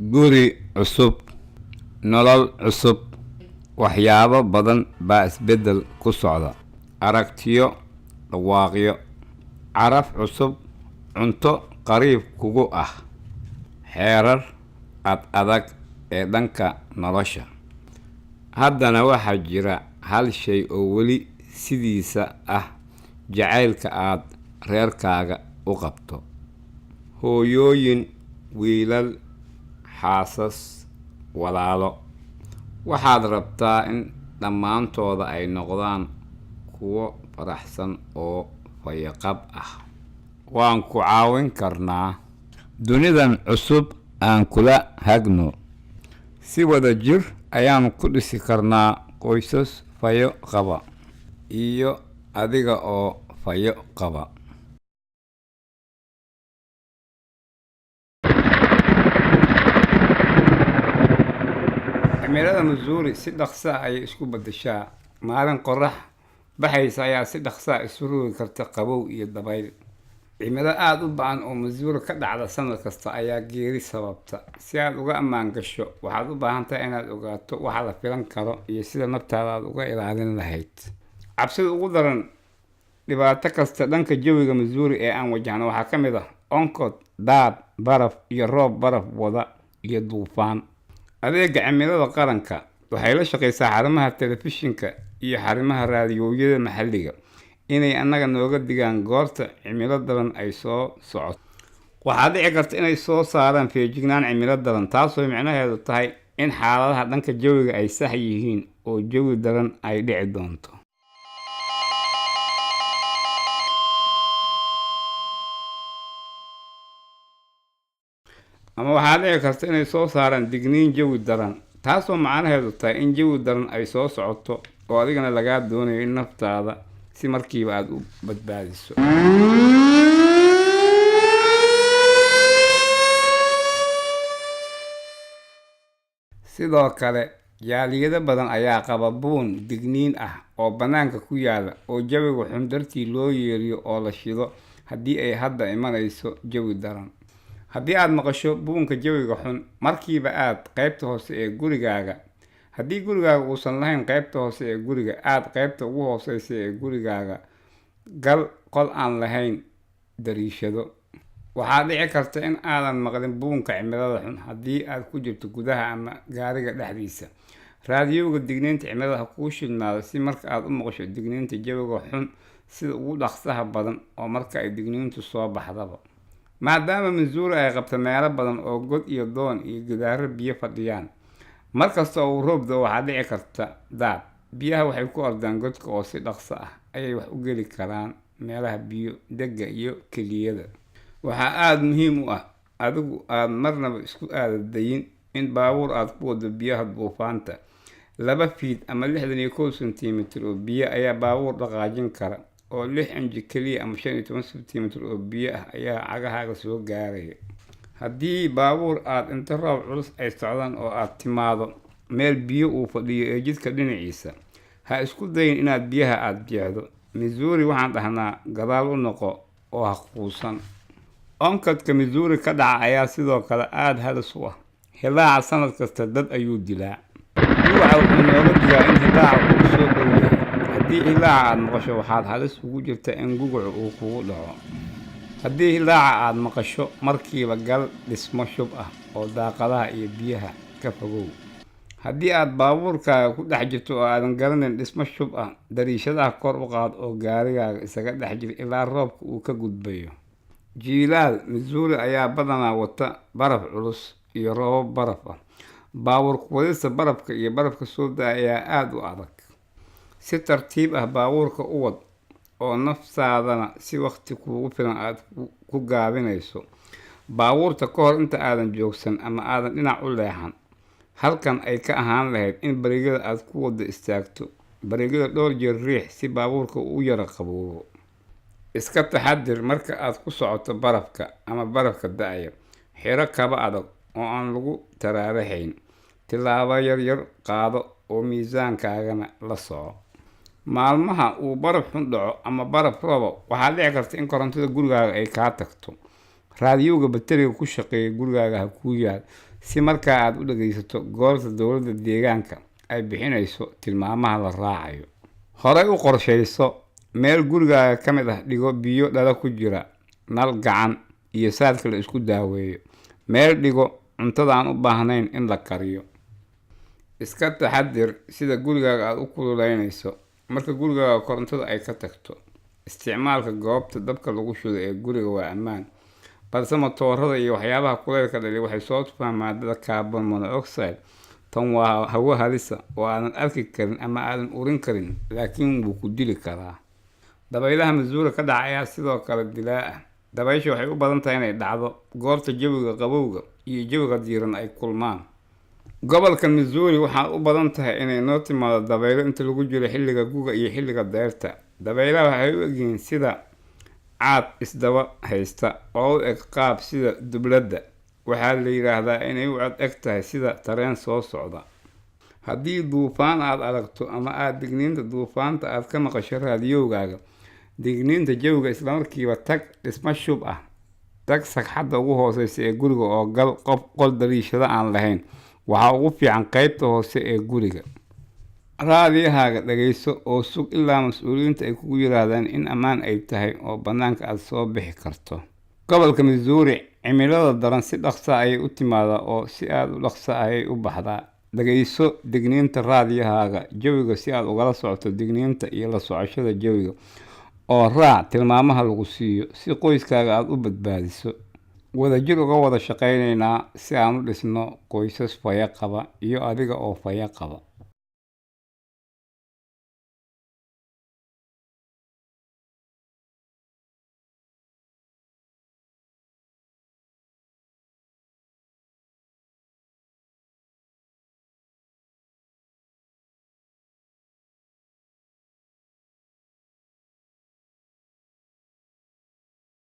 Guri cusub, nolol cusub, waxyaabo badan baa isbeddel ku socda. Aragtiyo, dhawaaqyo, caraf cusub, cunto qariib kugu ah, xeerar ad adag ee dhanka nolosha. Haddana waxaa jira hal shay oo weli sidiisa ah: jacaylka aad reerkaaga u qabto. Hooyooyin, wiilal, xaasas, walaalo. Waxaad rabtaa in dhammaantooda ay noqdaan kuwo faraxsan oo fayoqab ah. Waan ku caawin karnaa. Dunidan cusub aan kula hagno. Si wada jir ayaan ku dhisi karnaa qoysas fayo qaba iyo adiga oo fayo qaba. Cimilada Missouri si dhaqso ah ayay isu beddeshaa. Maalin qorrax baxaysa ayaa si dhaqso ah isu rogi karta qabow iyo dabayl. Cimilo aad u ba'an oo Missouri ka dhacda sanad kasta ayaa geeri sababta. Si aad uga ammaan gasho, waxaad u baahan tahay inaad ogaato waxa la filan karo iyo sida naftaada aad uga ilaalin lahayd. Cabsida ugu daran dhibaato kasta dhanka jawiga Missouri ee aan wajahno waxaa ka mid ah onkod, daad, baraf iyo roob baraf wada iyo duufaan. Adeegga Cimilada Qaranka waxay la shaqeysaa xarumaha telefishinka iyo xarumaha raadiyooyada maxalliga inay annaga nooga digaan goorta cimilo daran ay soo socoto. Waxaa dhici karta inay soo saaraan feejignaan cimilo daran, taasoo micnaheedu tahay in xaaladaha dhanka jawiga ay sax yihiin oo jawi daran ay dhici doonto. Ama waxaa dhici karta inay soo saaraan digniin jawi daran, taasoo macnaheedu tahay in jawi daran ay soo socoto oo adigana lagaa doonayo in naftaada si markiiba aad u badbaadiso. Sidoo kale, jaaliyado badan ayaa qaba buun digniin ah oo bannaanka ku yaalla oo jawiga xun dartii loo yeeriyo oo la shido haddii ay hadda imanayso jawi daran. Haddii aad maqasho buunka jawiga xun, markiiba aad qaybta hoose ee gurigaaga. Haddii gurigaaga uusan lahayn qaybta hoose ee guriga, aad qaybta ugu hooseysa ee gurigaaga. Gal qol aan lahayn dariishado. Waxaa dhici karta in aadan maqlin buunka cimilada xun haddii aad ku jirto gudaha ama gaariga dhexdiisa. Raadiyowga digniinta cimilada ha kuu shidhnaado si marka aad u maqasho digniinta jawiga xun sida ugu dhaqsaha badan oo marka ay digniintu soo baxdaba. Maadaama Missouri ay qabto meelo badan oo god iyo doon iyo gidaarro biyo fadhiyaan, mar kasta oo uu roob da'o waxaa dhici karta daad. Biyaha waxay ku ordaan godka oo si dhaqso ah ayay wax u geli karaan meelaha biyo degga iyo keliyada. Waxaa aad muhiim u ah adigu aad marnaba isku aadadayin in baabuur aad ku waddo biyaha duufaanta. 2 fiit ama 61 sentimitir oo biyo ayaa baabuur dhaqaajin kara, oo 6 inji keliya ama 15 sentimitir oo biyo ah ayaa cagahaaga soo gaaraya. Haddii baabuur aad inta roob culus ay socdaan oo aad timaado meel biyo uu fadhiyo ee jidka dhinaciisa, ha isku dayin inaad biyaha aad jeexdo. Missouri waxaan dhahnaa gadaal u noqo oo ha quusan. Onkadka Missouri ka dhaca ayaa sidoo kale aad halis u ah. Hillaaca sanad kasta dad ayuu dilaa. Guuxa wuxuu nooga digaa in hillaaca uu soo dhow yahay. Haddii hillaaca aad maqasho, waxaad halis ugu jirtaa in gugucu uu kugu dhaco. Haddii hillaaca aad maqasho, markiiba gal dhismo shub ah oo daaqadaha iyo biyaha ka fogow. Haddii aad baabuurkaaga ku dhex jirto oo aadan garanayn dhismo shub ah, dariishadaha kor u qaad oo gaarigaaga isaga dhex jir ilaa roobka uu ka gudbayo. Jiilaal Missouri ayaa badanaa wata baraf culus iyo roobab baraf ah. Baabuur ku wadista barafka iyo barafka soo da'a ayaa aad u adag. Si tartiib ah baabuurka u wad oo naftaadana si waqti kuugu filan aad ku gaabinayso baabuurta ka hor inta aadan joogsan ama aadan dhinac u leexan. Halkan ay ka ahaan lahayd in bariigada aad ku waddo istaagto, bariigada dhowr jeer riix si baabuurka uu u yara qaboobo. Iska taxadir marka aad ku socoto barafka ama barafka da'aya. Xiro kabo adag oo aan lagu taraaraxayn. Tillaabo yar yar qaado oo miisaankaagana la soco. Maalmaha uu baraf xun dhaco ama baraf roobo, waxaa dhici karta in korontada gurigaaga ay kaa tagto. Raadiyowga bateriga ku shaqeeya gurigaaga ha kuu yaal si markaa aad u dhageysato goorta dowladda deegaanka ay bixinayso tilmaamaha la raacayo. Horey u qorsheyso. Meel gurigaaga ka mid ah dhigo biyo dhalo ku jira, nal gacan iyo saadka la isku daaweeyo. Meel dhigo cuntada aan u baahnayn in la kariyo. Iska taxadir sida gurigaaga aada u kululeynayso marka gurigaaga korontada ay ka tagto. Isticmaalka goobta dabka lagu shido ee guriga waa ammaan, balse matoorada iyo waxyaabaha kuleylka dhaliya waxay soo tufaan maadada carbon monoxide. Tan waa hawo halisa oo aadan arki karin ama aadan urin karin, laakiin wuu ku dili karaa. Dabaylaha Missouri ka dhaca ayaa sidoo kale dilaa ah. Dabaysha waxay u badan tahay inay dhacdo goorta jawiga qabowga iyo jawiga diiran ay kulmaan. Gobolka Missouri waxaa u badan tahay inay noo timaado dabaylo inta lagu jiro xilliga guga iyo xilliga deyrta. Dabaylaha waxay u egyihiin sida caad isdaba haysta oo u eg qaab sida dubladda. Waxaa la yidhaahdaa inay u cod eg tahay sida tareen soo socda. Haddii duufaan aad aragto ama aada digniinta duufaanta aad ka maqasho raadiyowgaaga digniinta jawiga, islamarkiiba tag dhismo shub ah, tag sagxadda ugu hooseysa ee guriga oo gal qof qol dariishado aan lahayn. Waxaa ugu fiican qeybta hoose ee guriga. Raadiyahaaga dhageyso oo sug ilaa mas-uuliyiinta ay kugu yiraahdaan in ammaan ay tahay oo bannaanka aada soo bixi karto. Gobolka Missouri cimilada daran si dhaqsa ayay u timaadaa oo si aada u dhaqsa ayay u baxdaa. Dhageyso digniinta raadiyahaaga jawiga si aad ugala socoto digniinta iyo la socoshada jawiga, oo raac tilmaamaha lagu siiyo si qoyskaaga aada u badbaadiso. Wadajir uga wada shaqeyneynaa si aan u dhisno qoysas faya qaba iyo adiga oo faya qaba.